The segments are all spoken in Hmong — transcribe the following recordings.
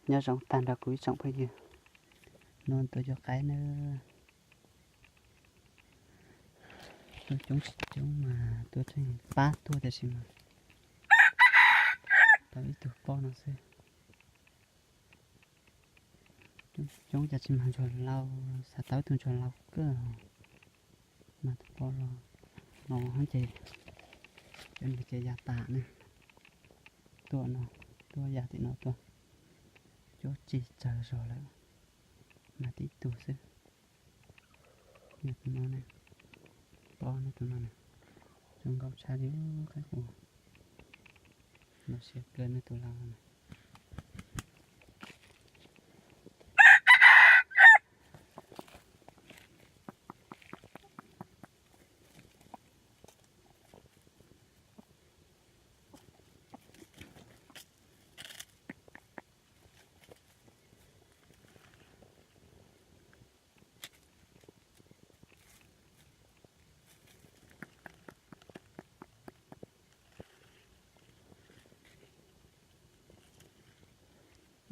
Nyob zoo tag nrho kuv ib tsoom phooj ywg, no tuaj cuab qaib na. Tuaj coob tsis coob mas tuaj tseem pab tuaj tiam sis mas tau ib tug poj no xwb. Coob coob cas tsis mag ntsuag laus, xav tau ib tug ntsuag laus kawg. Mas tus poj los no ces cov niag ces ya tas ne. Tuaj no, tuaj ya tim no tuaj, cuab tsis tsawg zog lawm, mag tib tug xwb. Yog tus no ne, poj ne tus no ne, zoo nkauj tshaj li qab hu. Los siab kawg ne tus laus no ne.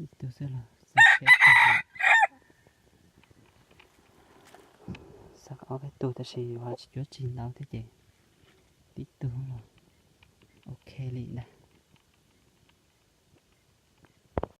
Ib tug xwb los xav siab kawg. Xav ob peb tug tab sis yuav tsis cuab tsis ntau thiab ces tib tug los ok li ntag.